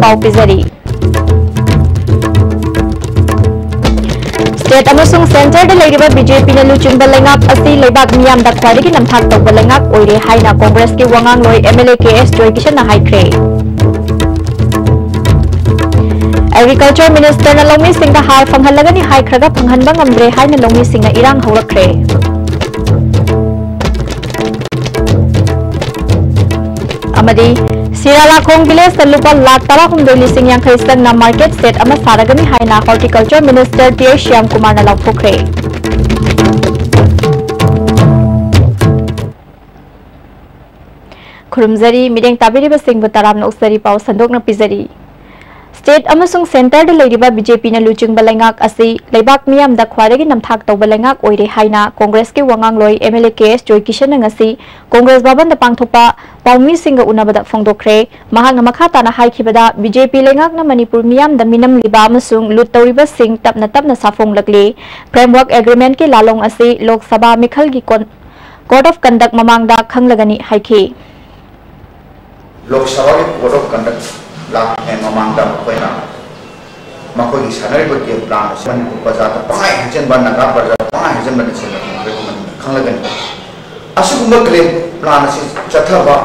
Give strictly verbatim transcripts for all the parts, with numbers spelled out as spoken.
ꯄꯥꯎ ꯄꯤꯖꯔꯤ꯫ ꯁ꯭ꯇꯦꯠ ꯑꯃꯁꯨꯡ ꯁꯦꯟꯇꯔꯗ ꯂꯩꯔꯤꯕ ꯕꯤ ꯖꯦ ꯄꯤꯅ ꯂꯨꯆꯤꯡꯕ ꯂꯩꯉꯥꯛ ꯑꯁꯤ ꯂꯩꯕꯥꯛ ꯃꯤꯌꯥꯝꯗ ꯈ꯭ꯋꯥꯏꯗꯒꯤ ꯅꯝꯊꯥꯛ ꯇꯧꯕ ꯂꯩꯉꯥꯛ ꯑꯣꯏꯔꯦ ꯍꯥꯏꯅ ꯀꯣꯡꯒ꯭ꯔꯦꯁꯀꯤ ꯋꯥꯉꯥꯡꯂꯣꯏ ꯑꯦꯝ ꯑꯦꯜ ꯑꯦ ꯀꯦ ꯑꯦꯁ ꯖꯣꯏꯀꯤꯁꯟꯅ ꯍꯥꯏꯈ꯭ꯔꯦ꯫ ꯑꯦꯒ꯭ꯔꯤꯀꯜꯆꯔ ꯃꯤꯅꯤꯁꯇꯔꯅ ꯂꯧꯃꯤꯁꯤꯡꯗ ꯍꯥꯔ ꯐꯪꯍꯜꯂꯒꯅꯤ ꯍꯥꯏꯈ꯭ꯔꯒ ꯐꯪꯍꯟꯕ ꯉꯝꯗ꯭ꯔꯦ ꯍꯥꯏꯅ ꯂꯧꯃꯤꯁꯤꯡꯅ ꯏꯔꯥꯡ ꯍꯧꯔꯛꯈ꯭ꯔꯦ꯫ ꯑꯃꯗꯤ ꯁꯤꯔꯥꯂꯥꯈꯣꯡ ꯚꯤꯂꯦꯖꯇ ꯂꯨꯄꯥ ꯂꯥꯈ ꯇꯔꯥꯍꯨꯝꯗꯣꯏ ꯂꯤꯁꯤꯡ ꯌꯥꯡꯈꯩ ꯆꯪꯅ ꯃꯥꯔꯀꯦꯠ ꯁꯦꯠ ꯑꯃ ꯁꯥꯔꯒꯅꯤ ꯍꯥꯏꯅ ꯍꯣꯔꯇꯤꯀꯜꯆꯔ ꯃꯤꯅꯤꯁꯇꯔ ꯇꯤ ꯑꯥꯏ ꯁ꯭ꯌꯥꯝ ꯀꯨꯃꯥꯔꯅ ꯂꯥꯎꯊꯣꯛꯈ꯭ꯔꯦ꯫ ꯈꯨꯔꯨꯝꯖꯔꯤ, ꯃꯤꯠꯌꯦꯡ ꯇꯥꯕꯤꯔꯤꯕꯁꯤꯡꯕꯨ ꯇꯔꯥꯝꯅ ꯑꯣꯛꯆꯔꯤ꯫ ꯄꯥꯎ ꯁꯟꯗꯣꯛꯅ ꯄꯤꯖꯔꯤ꯫ ꯁ꯭ꯇꯦꯠ ꯑꯃꯁꯨꯡ ꯁꯦꯟꯇꯔꯗ ꯂꯩꯔꯤꯕ ꯕꯤ ꯖꯦ ꯄꯤꯅ ꯂꯨꯆꯤꯡꯕ ꯂꯩꯉꯥꯛ ꯑꯁꯤ ꯂꯩꯕꯥꯛ ꯃꯤꯌꯥꯝꯗ ꯈ꯭ꯋꯥꯏꯗꯒꯤ ꯅꯝꯊꯥꯛ ꯇꯧꯕ ꯂꯩꯉꯥꯛ ꯑꯣꯏꯔꯦ ꯍꯥꯏꯅ ꯀꯣꯡꯒ꯭ꯔꯦꯁꯀꯤ ꯋꯥꯉꯥꯡꯂꯣꯏ ꯑꯦꯝ ꯑꯦꯜ ꯑꯦ ꯀꯦ ꯑꯦꯁ ꯖꯣꯏꯀꯤꯁꯟꯅ ꯉꯁꯤ ꯀꯣꯡꯒ꯭ꯔꯦꯁ ꯚꯕꯟꯗ ꯄꯥꯡꯊꯣꯛꯄ ꯄꯥꯎꯃꯤꯁꯤꯡꯒ ꯎꯅꯕꯗ ꯐꯣꯡꯗꯣꯛꯈ꯭ꯔꯦ꯫ ꯃꯍꯥꯛꯅ ꯃꯈꯥ ꯇꯥꯅ ꯍꯥꯏꯈꯤꯕꯗ, ꯕꯤ ꯖꯦ ꯄꯤ ꯂꯩꯉꯥꯛꯅ ꯃꯅꯤꯄꯨꯔ ꯃꯤꯌꯥꯝꯗ ꯃꯤꯅꯝꯂꯤꯕ ꯑꯃꯁꯨꯡ ꯂꯨꯠ ꯇꯧꯔꯤꯕꯁꯤꯡ ꯇꯞꯅ ꯇꯞꯅ ꯁꯥꯐꯣꯡꯂꯛꯂꯤ꯫ ꯐ꯭ꯔꯦꯝꯋꯔꯛ ꯑꯦꯒ꯭ꯔꯤꯃꯦꯟꯠꯀꯤ ꯂꯥꯂꯣꯡ ꯑꯁꯤ ꯂꯣꯛ ꯁꯚꯥ ꯃꯤꯈꯜꯒꯤ ꯀꯣꯟ-, ꯀꯣꯗ ꯑꯣꯐ ꯀꯟꯗꯛ ꯃꯃꯥꯡꯗ ꯈꯪꯂꯒꯅꯤ ꯍꯥꯏꯈꯤ꯫ ꯂꯣꯛ ꯁꯚꯥꯒꯤ ꯀꯣꯗ ꯑꯣꯐ ꯀꯟꯗꯛ ꯂꯥꯛꯇ꯭ꯔꯤꯉꯩ ꯃꯃꯥꯡꯗ ꯃꯈꯣꯏꯅ ꯃꯈꯣꯏꯒꯤ ꯁꯥꯟꯅꯔꯤꯕ ꯒꯦꯝ ꯄ꯭ꯂꯥꯟ ꯑꯁꯤ ꯃꯅꯤꯄꯨꯔ ꯄ꯭ꯔꯖꯥꯗ ꯄꯪꯍꯥꯏ ꯍꯥꯏꯖꯤꯟꯕ, ꯅꯥꯒꯥ ꯄ꯭ꯔꯖꯥꯗ ꯄꯪꯍꯥꯏ ꯍꯥꯏꯖꯤꯟꯕꯅ ꯁꯦꯝꯕ ꯈꯪꯂꯒꯅꯤ꯫ ꯑꯁꯤꯒꯨꯝꯕ ꯒꯦꯝ ꯄ꯭ꯂꯥꯟ ꯑꯁꯤ ꯆꯠꯊꯕ,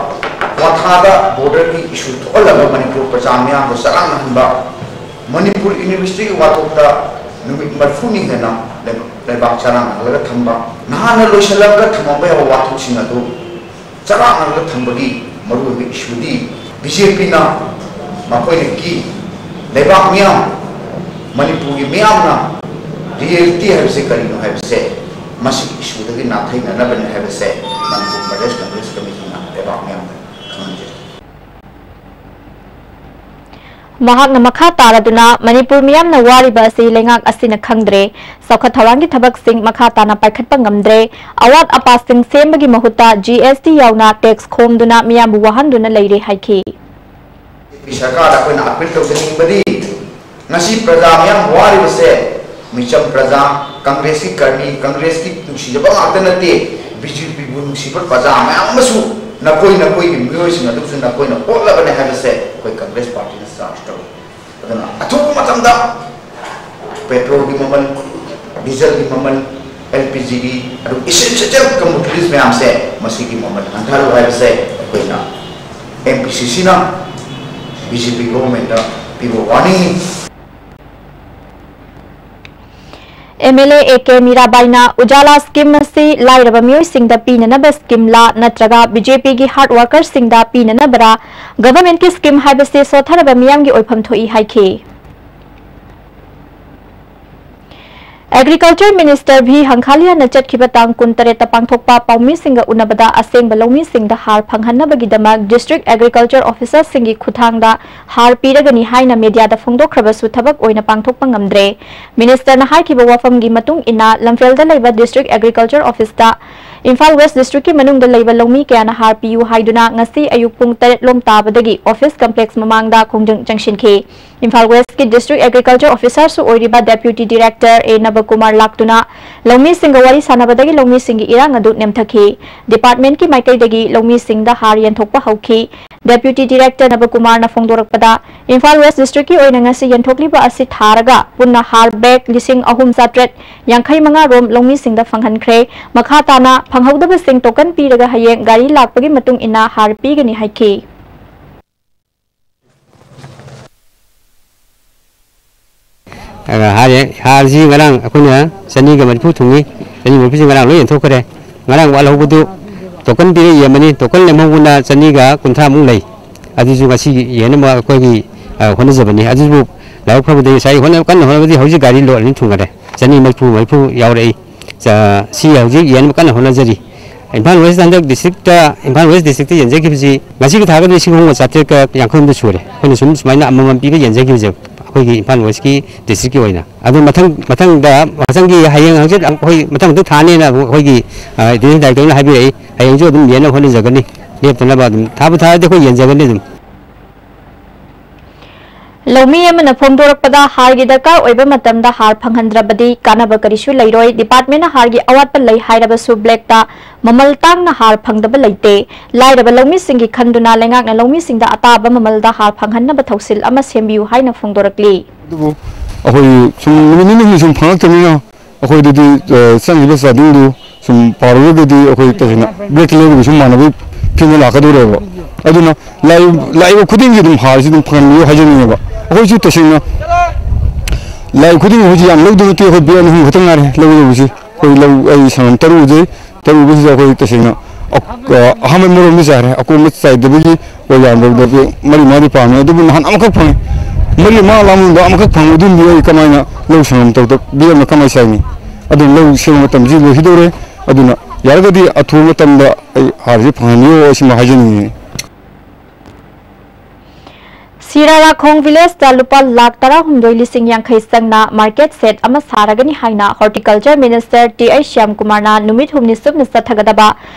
ꯋꯥꯊꯥꯗ ꯕꯣꯔꯗꯔꯒꯤ ꯏꯁꯨ ꯊꯣꯛꯍꯜꯂꯒ ꯃꯅꯤꯄꯨꯔ ꯄ꯭ꯔꯖꯥ ꯃꯤꯌꯥꯝꯕꯨ ꯆꯔꯥꯡꯅꯍꯟꯕ, ꯃꯅꯤꯄꯨꯔ ꯌꯨꯅꯤꯚꯔꯁꯤꯇꯤꯒꯤ ꯋꯥꯊꯣꯛꯇ ꯅꯨꯃꯤꯠ ꯃꯔꯤꯐꯨꯅꯤ ꯍꯦꯟꯅ ꯂꯩ-, ꯂꯩꯕꯥꯛ ꯆꯔꯥꯡꯅꯍꯜꯂꯒ ꯊꯝꯕ, ꯅꯍꯥꯟꯅ ꯂꯣꯏꯁꯤꯜꯂꯒ ꯊꯝꯃꯝꯕ ꯌꯥꯕ ꯋꯥꯊꯣꯛꯁꯤꯡ ꯑꯗꯨ ꯆꯔꯥꯡꯅꯔꯒ ꯊꯝꯕꯒꯤ ꯃꯔꯨꯑꯣꯏꯕ ꯏꯁꯨꯗꯤ ꯕꯤ ꯖꯦ ꯄꯤꯅ ꯃꯈꯣꯏꯅ ꯀꯤ ꯂꯩꯕꯥꯛ ꯃꯤꯌꯥꯝ, ꯃꯅꯤꯄꯨꯔꯒꯤ ꯃꯤꯌꯥꯝꯅ ꯔꯤꯌꯦꯂꯤꯇꯤ ꯍꯥꯏꯕꯁꯦ ꯀꯔꯤꯅꯣ ꯍꯥꯏꯕꯁꯦ ꯃꯁꯤꯒꯤ ꯏꯁꯨꯗꯒꯤ ꯅꯥꯊꯩꯅꯅꯕꯅꯤ ꯍꯥꯏꯕꯁꯦ ꯃꯅꯤꯄꯨꯔ ꯄ꯭ꯔꯗꯦꯁ ꯀꯪꯒ꯭ꯔꯦꯁ ꯀꯃꯤꯇꯤꯅ ꯂꯩꯕꯥꯛ ꯃꯤꯌꯥꯝꯗ ꯈꯪꯍꯟꯖꯔꯤ꯫ ꯃꯍꯥꯛꯅ ꯃꯈꯥ ꯇꯥꯔꯗꯨꯅ, ꯃꯅꯤꯄꯨꯔ ꯃꯤꯌꯥꯝꯅ ꯋꯥꯔꯤꯕ ꯑꯁꯤ ꯂꯩꯉꯥꯛ ꯑꯁꯤꯅ ꯈꯪꯗ꯭ꯔꯦ, ꯆꯥꯎꯈꯠ ꯊꯧꯔꯥꯡꯒꯤ ꯊꯕꯛꯁꯤꯡ ꯃꯈꯥ ꯇꯥꯅ ꯄꯥꯏꯈꯠꯄ ꯉꯝꯗ꯭ꯔꯦ, ꯑꯋꯥꯠ ꯑꯄꯥꯁꯤꯡ ꯁꯦꯝꯕꯒꯤ ꯃꯍꯨꯠꯇ ꯖꯤ ꯑꯦꯁ ꯇꯤ ꯌꯥꯎꯅ ꯇꯦꯛꯁ ꯈꯣꯝꯗꯨꯅ ꯃꯤꯌꯥꯝꯕꯨ ꯋꯥꯍꯟꯗꯨꯅ ꯂꯩꯔꯦ ꯍꯥꯏꯈꯤ꯫ ꯕꯤ ꯖꯦ ꯄꯤ ꯁꯔꯀꯥꯔꯗ ꯑꯩꯈꯣꯏꯅ ꯑꯄꯤꯜ ꯇꯧꯖꯅꯤꯡꯕꯗꯤ, ꯉꯁꯤ ꯄ꯭ꯔꯖꯥ ꯃꯌꯥꯝ ꯋꯥꯔꯤꯕꯁꯦ ꯃꯤꯆꯝ ꯄ꯭ꯔꯖꯥ, ꯀꯪꯒ꯭ꯔꯦꯁꯀꯤ ꯀꯔꯃꯤ, ꯀꯪꯒ꯭ꯔꯦꯁꯀꯤ ꯅꯨꯡꯁꯤꯖꯕ ꯉꯥꯛꯇ ꯅꯠꯇꯦ, ꯕꯤ ꯖꯦ ꯄꯤꯕꯨ ꯅꯨꯡꯁꯤꯕ ꯄ꯭ꯔꯖꯥ ꯃꯌꯥꯝ ꯑꯃꯁꯨ ꯅꯈꯣꯏ, ꯅꯈꯣꯏꯒꯤ ꯃꯤꯑꯣꯏꯁꯤꯡ ꯑꯗꯨꯕꯨꯁꯨ ꯅꯈꯣꯏꯅ ꯑꯣꯠꯂꯕꯅꯦ ꯍꯥꯏꯕꯁꯦ ꯑꯩꯈꯣꯏ ꯀꯪꯒ꯭ꯔꯦꯁ ꯄꯥꯔꯇꯤꯅ ꯆꯥꯔꯖ ꯇꯧꯏ꯫ ꯑꯗꯨꯅ ꯑꯊꯨꯕ ꯃꯇꯝꯗ ꯄꯦꯇ꯭ꯔꯣꯜꯒꯤ ꯃꯃꯜ, ꯗꯤꯖꯜꯒꯤ ꯃꯃꯜ, ꯑꯦꯜ ꯄꯤ ꯖꯤꯒꯤ, ꯑꯗꯨꯒ essential commodities ꯃꯌꯥꯝꯁꯦ, ꯃꯁꯤꯒꯤ ꯃꯃꯜ ꯍꯟꯊꯍꯜꯂꯨ ꯍꯥꯏꯕꯁꯦ ꯑꯩꯈꯣꯏꯅ ꯑꯦꯝ ꯄꯤ ꯁꯤ ꯁꯤꯅ ꯕꯤ ꯖꯦ ꯄꯤ ꯒꯣꯚꯔꯟꯃꯦꯟꯠꯇ ꯄꯤꯕ ꯋꯥꯔꯅꯤꯡꯅꯤ꯫ M L A A K ꯃꯤꯔꯥꯕꯥꯏꯅ ꯎꯖꯥꯂꯥ ꯁ꯭ꯀꯤꯝ ꯑꯁꯤ ꯂꯥꯏꯔꯕ ꯃꯤꯑꯣꯏꯁꯤꯡꯗ ꯄꯤꯅꯅꯕ ꯁ꯭ꯀꯤꯝꯂꯥ ꯅꯠꯇ꯭ꯔꯒ ꯕꯤ ꯖꯦ ꯄꯤꯒꯤ ꯍꯥꯔꯗ ꯋꯥꯔꯀꯔꯁꯤꯡꯗ ꯄꯤꯅꯅꯕꯔꯥ? ꯒꯚꯔꯟꯃꯦꯟꯠꯀꯤ ꯁ꯭ꯀꯤꯝ ꯍꯥꯏꯕꯁꯤ ꯁꯣꯠꯊꯔꯕ ꯃꯤꯌꯥꯝꯒꯤ ꯑꯣꯏꯐꯝ ꯊꯣꯛꯏ ꯍꯥꯏꯈꯤ꯫ ꯑꯦꯒ꯭ꯔꯤꯀꯜꯆꯔ ꯃꯤꯅꯤꯁꯇꯔ ꯚꯤ ꯍꯪꯈꯥꯂꯤꯌꯥꯅ ꯆꯠꯈꯤꯕ ꯇꯥꯡ ꯀꯨꯟꯇꯔꯦꯠꯇ ꯄꯥꯡꯊꯣꯛꯄ ꯄꯥꯎꯃꯤꯁꯤꯡꯒ ꯎꯅꯕꯗ ꯑꯁꯦꯡꯕ ꯂꯧꯃꯤꯁꯤꯡꯗ ꯍꯥꯔ ꯐꯪꯍꯟꯅꯕꯒꯤꯗꯃꯛ ꯗꯤꯁꯇ꯭ꯔꯤꯛ ꯑꯦꯒ꯭ꯔꯤꯀꯜꯆꯔ ꯑꯣꯐꯤꯁꯔꯁꯤꯡꯒꯤ ꯈꯨꯠꯊꯥꯡꯗ ꯍꯥꯔ ꯄꯤꯔꯒꯅꯤ ꯍꯥꯏꯅ ꯃꯦꯗꯤꯌꯥꯗ ꯐꯣꯡꯗꯣꯛꯈ꯭ꯔꯕꯁꯨ ꯊꯕꯛ ꯑꯣꯏꯅ ꯄꯥꯡꯊꯣꯛꯄ ꯉꯝꯗ꯭ꯔꯦ꯫ ꯃꯤꯅꯤꯁꯇꯔꯅ ꯍꯥꯏꯈꯤꯕ ꯋꯥꯐꯝꯒꯤ ꯃꯇꯨꯡ ꯏꯟꯅ ꯂꯝꯐꯦꯜꯗ ꯂꯩꯕ ꯗꯤꯁꯇ꯭ꯔꯤꯛ ꯑꯦꯒ꯭ꯔꯤꯀꯜꯆꯔ ꯑꯣꯐꯤꯁꯇ ꯏꯝꯐꯥꯜ ꯋꯦꯁ ꯗꯤꯁꯇ꯭ꯔꯤꯛꯀꯤ ꯃꯅꯨꯡꯗ ꯂꯩꯕ ꯂꯧꯃꯤ ꯀꯌꯥꯅ ꯍꯥꯔ ꯄꯤꯌꯨ ꯍꯥꯏꯗꯨꯅ ꯉꯁꯤ ꯑꯌꯨꯛ ꯄꯨꯡ ꯇꯔꯦꯠ ꯂꯣꯝ ꯇꯥꯕꯗꯒꯤ ꯑꯣꯐꯤꯁ ꯀꯝꯄ꯭ꯂꯦꯛꯁ ꯃꯃꯥꯡꯗ ꯈꯣꯡꯖꯪ ꯆꯪꯁꯤꯟꯈꯤ꯫ ꯏꯝꯐꯥꯜ ꯋꯦꯁꯀꯤ ꯗꯤꯁꯇ꯭ꯔꯤꯛ ꯑꯦꯒ꯭ꯔꯤꯀꯜꯆꯔ ꯑꯣꯐꯤꯁꯔꯁꯨ ꯑꯣꯏꯔꯤꯕ ꯗꯦꯄ꯭ꯌꯨꯇꯤ ꯗꯤꯔꯦꯛꯇꯔ ꯑꯦ ꯅꯕꯀꯨꯃꯥꯔ ꯂꯥꯛꯇꯨꯅ ꯂꯧꯃꯤꯁꯤꯡꯒ ꯋꯥꯔꯤ ꯁꯥꯟꯅꯕꯗꯒꯤ ꯂꯧꯃꯤꯁꯤꯡꯒꯤ ꯏꯔꯥꯡ ꯑꯗꯨ ꯅꯦꯝꯊꯈꯤ꯫ ꯗꯤꯄꯥꯔꯠꯃꯦꯟꯠꯀꯤ ꯃꯥꯏꯀꯩꯗꯒꯤ ꯂꯧꯃꯤꯁꯤꯡꯗ ꯍꯥꯔ ꯌꯦꯟꯊꯣꯛꯄ ꯍꯧꯈꯤ꯫ ꯗꯦꯄ꯭ꯌꯨꯇꯤ ꯗꯤꯔꯦꯛꯇꯔ ꯅꯕꯀꯨꯃꯥꯔꯅ ꯐꯣꯡꯗꯣꯔꯛꯄꯗ, ꯏꯝꯐꯥꯜ ꯋꯦꯁ ꯗꯤꯁꯇ꯭ꯔꯤꯛꯀꯤ ꯑꯣꯏꯅ ꯉꯁꯤ ꯌꯦꯟꯊꯣꯛꯂꯤꯕ ꯑꯁꯤ ꯊꯥꯔꯒ ꯄꯨꯟꯅ ꯍꯥꯔ ꯕꯦꯒ ꯂꯤꯁꯤꯡ ꯑꯍꯨꯝ ꯆꯥꯇ꯭ꯔꯦꯠ ꯌꯥꯡꯈꯩ ꯃꯉꯥ ꯔꯣꯝ ꯂꯧꯃꯤꯁꯤꯡꯗ ꯐꯪꯍꯟꯈ꯭ꯔꯦ꯫ ꯃꯈꯥ ꯇꯥꯅ ꯐꯪꯍꯧꯗꯕꯁꯤꯡ ꯇꯣꯀꯟ ꯄꯤꯔꯒ ꯍꯌꯦꯡ ꯒꯥꯔꯤ ꯂꯥꯛꯄꯒꯤ ꯃꯇꯨꯡ ꯏꯟꯅ ꯍꯥꯔ ꯄꯤꯒꯅꯤ ꯍꯥꯏꯈꯤ꯫ ꯑ, ꯍꯥꯔ, ꯍꯥꯔꯁꯤ ꯉꯔꯥꯡ ꯑꯩꯈꯣꯏꯅ ꯆꯅꯤꯒ ꯃꯔꯤꯐꯨ ꯊꯨꯡꯉꯤ, ꯆꯅꯤ ꯃꯔꯤꯐꯨꯁꯤ ꯉꯔꯥꯡ ꯂꯣꯏ ꯌꯦꯟꯊꯣꯛꯈ꯭ꯔꯦ꯫ ꯉꯔꯥꯡ ꯋꯥꯠꯍꯧꯕꯗꯨ ꯇꯣꯀꯟ ꯄꯤꯔ ꯌꯦꯟꯕꯅꯤ, ꯇꯣꯀꯟ ꯂꯦꯝꯍꯧꯕꯅ ꯆꯅꯤꯒ ꯀꯨꯟꯊ꯭ꯔꯥꯃꯨꯛ ꯂꯩ꯫ ꯑꯗꯨꯁꯨ ꯉꯁꯤ ꯌꯦꯟꯅꯕ ꯑꯩꯈꯣꯏꯒꯤ, ꯑ, ꯍꯣꯠꯅꯖꯕꯅꯤ꯫ ꯑꯗꯨꯕꯨ ꯂꯥꯏꯕꯛ ꯐꯕꯗꯒꯤ ꯉꯁꯥꯏ ꯍꯣꯠꯅ-, ꯀꯟꯅ ꯍꯣꯠꯅꯕꯗꯤ ꯍꯧꯖꯤꯛ ꯒꯥꯔꯤ ꯂꯣꯗ ꯑꯅꯤ ꯊꯨꯡꯈꯔꯦ, ꯆꯅꯤ ꯃꯔꯤꯐꯨ, ꯃꯔꯤꯐꯨ ꯌꯥꯎꯔꯛꯏ꯫ ꯆ-, ꯁꯤ ꯍꯧꯖꯤꯛ ꯌꯦꯟꯅꯕ ꯀꯟꯅ ꯍꯣꯠꯅꯖꯔꯤ꯫ ꯏꯝꯐꯥꯜ ꯋꯦꯁ ꯍꯟꯗꯛ ꯗꯤꯁꯇ꯭ꯔꯤꯛꯇ, ꯏꯝꯐꯥꯜ ꯋꯦꯁ ꯗꯤꯁꯇ꯭ꯔꯤꯛꯇ ꯌꯦꯟꯖꯈꯤꯕꯁꯤ ꯉꯁꯤꯒꯤ ꯊꯥꯔꯒꯗꯤ ꯂꯤꯁꯤꯡ ꯑꯍꯨꯝꯒ ꯆꯥꯇ꯭ꯔꯦꯠꯀ ꯌꯥꯡꯈꯩ ꯍꯨꯝꯗꯣꯏ ꯁꯨꯔꯦ꯫ ꯑꯩꯈꯣꯏꯅ ꯁꯨꯝ ꯁꯨꯃꯥꯏꯅ ꯑꯃꯃꯝ ꯄꯤꯕ ꯌꯦꯟꯖꯈꯤꯕꯁꯦ ꯑꯩꯈꯣꯏꯒꯤ ꯏꯝꯐꯥꯜ ꯋꯦꯁꯀꯤ ꯗꯤꯁꯇ꯭ꯔꯤꯛꯀꯤ ꯑꯣꯏꯅ꯫ ꯑꯗꯣ ꯃꯊꯪ, ꯃꯊꯪꯗ, ꯃꯊꯪꯒꯤ ꯍꯌꯦꯡ ꯍꯪꯆꯤꯠ ꯑꯩꯈꯣꯏ ꯃꯊꯪ ꯃꯊꯪ ꯊꯥꯅꯦꯅ ꯑꯩꯈꯣꯏꯒꯤ, ꯑ, ꯗꯤꯁꯇ꯭ꯔꯤꯛ ꯗꯥꯏꯔꯦꯛꯇꯔꯅ ꯍꯥꯏꯕꯤꯔꯛꯏ꯫ ꯍꯌꯦꯡꯁꯨ ꯑꯗꯨꯝ ꯌꯦꯟꯅꯕ ꯍꯣꯠꯅꯖꯒꯅꯤ꯫ ꯂꯦꯞꯇꯅꯕ ꯑꯗꯨꯝ ꯊꯥꯕꯨ ꯊꯥꯔꯗꯤ ꯑꯩꯈꯣꯏ ꯌꯦꯟꯖꯒꯅꯤ ꯑꯗꯨꯝ꯫ ꯄꯥꯎꯃꯤ ꯑꯃꯅ ꯐꯣꯡꯗꯣꯔꯛꯄꯗ, ꯍꯥꯔꯒꯤ ꯗꯔꯀꯥꯔ ꯑꯣꯏꯕ ꯃꯇꯝꯗ ꯍꯥꯔ ꯐꯪꯍꯟꯗ꯭ꯔꯕꯗꯤ ꯀꯥꯟꯅꯕ ꯀꯔꯤꯁꯨ ꯂꯩꯔꯣꯏ꯫ ꯗꯤꯄꯥꯔꯠꯃꯦꯟꯅ ꯍꯥꯔꯒꯤ ꯑꯋꯥꯠꯄ ꯂꯩ ꯍꯥꯏꯔꯕꯁꯨ ꯕ꯭ꯂꯦꯛꯇ ꯃꯃꯜ ꯇꯥꯡꯅ ꯍꯥꯔ ꯐꯪꯗꯕ ꯂꯩꯇꯦ꯫ ꯂꯥꯏꯔꯕ ꯂꯧꯃꯤꯁꯤꯡꯒꯤ ꯈꯟꯗꯨꯅ ꯂꯩꯉꯥꯛꯅ ꯂꯧꯃꯤꯁꯤꯡꯗ ꯑꯇꯥꯕ ꯃꯃꯜꯗ ꯍꯥꯔ ꯐꯪꯍꯟꯅꯕ ꯊꯧꯁꯤꯜ ꯑꯃ ꯁꯦꯝꯕꯤꯌꯨ ꯍꯥꯏꯅ ꯐꯣꯡꯗꯣꯔꯛꯂꯤ꯫ ꯑꯗꯨꯕꯨ ꯑꯩꯈꯣꯏ ꯁꯨꯝ ꯅꯨꯃꯤꯠ ꯅꯤꯅꯤ ꯍꯨꯝꯅꯤ ꯁꯨꯝ ꯐꯪꯉꯛꯇꯕꯅꯤꯅ ꯑꯩꯈꯣꯏꯗꯗꯤ, ꯑ, ꯆꯪꯉꯤꯕ ꯆꯥꯗꯤꯡꯗꯨ ꯁꯨꯝ ꯄꯥꯔꯨꯔꯒꯗꯤ ꯑꯩꯈꯣꯏ ꯇꯁꯦꯡꯅ ꯕ꯭ꯂꯦꯛꯇ ꯂꯩꯕꯒ ꯁꯨꯝ ꯃꯥꯟꯅꯕꯒꯤ ꯐꯤꯕꯝꯗ ꯂꯥꯛꯀꯗꯧꯔꯦꯕ꯫ ꯑꯗꯨꯅ ꯂꯥꯛꯏ-, ꯂꯥꯛꯏꯕ ꯈꯨꯗꯤꯡꯒꯤ ꯑꯗꯨꯝ ꯍꯥꯔꯁꯤ ꯑꯗꯨꯝ ꯐꯪꯍꯟꯕꯤꯌꯨ ꯍꯥꯏꯖꯅꯤꯡꯉꯦꯕ꯫ ꯑꯩꯈꯣꯏꯁꯨ ꯇꯁꯦꯡꯅ ꯂꯥꯛꯏ ꯈꯨꯗꯤꯡꯒꯤ ꯍꯧꯖꯤꯛ ꯌꯥꯝ ꯂꯧꯗꯕ ꯅꯠꯇꯦ, ꯑꯩꯈꯣꯏ ꯕꯦꯛ ꯑꯅꯤ ꯑꯍꯨꯝ ꯈꯛꯇ ꯉꯥꯏꯔꯦ ꯂꯧꯒꯗꯧꯕꯁꯤ꯫ ꯑꯩꯈꯣꯏ ꯂꯧ, ꯑꯩ ꯁꯪꯒꯝ ꯇꯔꯨꯛ ꯎꯖꯩ, ꯇꯔꯨꯛ ꯎꯕꯁꯤꯗ ꯑꯩꯈꯣꯏ ꯇꯁꯦꯡꯅ ꯑ-, ꯑ-, ꯑꯍꯥꯟꯕ ꯃꯔꯣꯝꯗ ꯆꯥꯏꯔꯦ, ꯑꯀꯣꯟꯕ ꯆꯥꯏꯗꯕꯒꯤ ꯑꯩꯈꯣꯏ ꯌꯥꯝꯗ꯭ꯔꯕꯗ ꯕꯦꯛ ꯃꯔꯤ ꯃꯉꯥꯗꯤ ꯄꯥꯝꯃꯦ, ꯑꯗꯨꯕꯨ ꯅꯍꯥꯟ ꯑꯃꯈꯛ ꯐꯪꯉꯦ꯫ ꯃꯔꯤ ꯃꯉꯥ ꯂꯥꯡꯕꯗ ꯑꯃꯈꯛ ꯐꯪꯉꯦ, ꯑꯗꯨꯝꯗꯤ ꯑꯩ ꯀꯃꯥꯏꯅ ꯂꯧ ꯁꯪꯒꯝ ꯇꯔꯨꯛꯇ ꯕꯦꯛ ꯑꯃꯅ ꯀꯃꯥꯏꯅ ꯆꯥꯏꯅꯤ? ꯑꯗꯨꯅ ꯂꯧ ꯁꯦꯝꯕ ꯃꯇꯝꯁꯤ ꯂꯣꯏꯈꯤꯗꯧꯔꯦ꯫ ꯑꯗꯨꯅ ꯌꯥꯔꯒꯗꯤ ꯑꯊꯨꯕ ꯃꯇꯝꯗ ꯑꯩ ꯍꯥꯔꯁꯤ ꯐꯪꯍꯟꯕꯤꯌꯣ, ꯑꯁꯤꯃ ꯍꯥꯏꯖꯅꯤꯡꯉꯤ꯫ ꯁꯤꯔꯥꯔꯥꯈꯣꯡ ꯚꯤꯂꯦꯖꯇ ꯂꯨꯄꯥ ꯂꯥꯈ ꯇꯔꯥꯍꯨꯝꯗꯣꯏ ꯂꯤꯁꯤꯡ ꯌꯥꯡꯈꯩ ꯆꯪꯅ ꯃꯥꯔꯀꯦꯠ ꯁꯦꯠ ꯑꯃ ꯁꯥꯔꯒꯅꯤ ꯍꯥꯏꯅ ꯍꯣꯔꯇꯤꯀꯜꯆꯔ ꯃꯤꯅꯤꯁꯇꯔ ꯇꯤ ꯑꯩꯆ ꯁ꯭ꯌꯥꯝꯀꯨꯃꯥꯔꯅ ꯅꯨꯃꯤꯠ ꯍꯨꯝꯅꯤ ꯆꯨꯞꯅ ꯆꯠꯊꯒꯗꯕ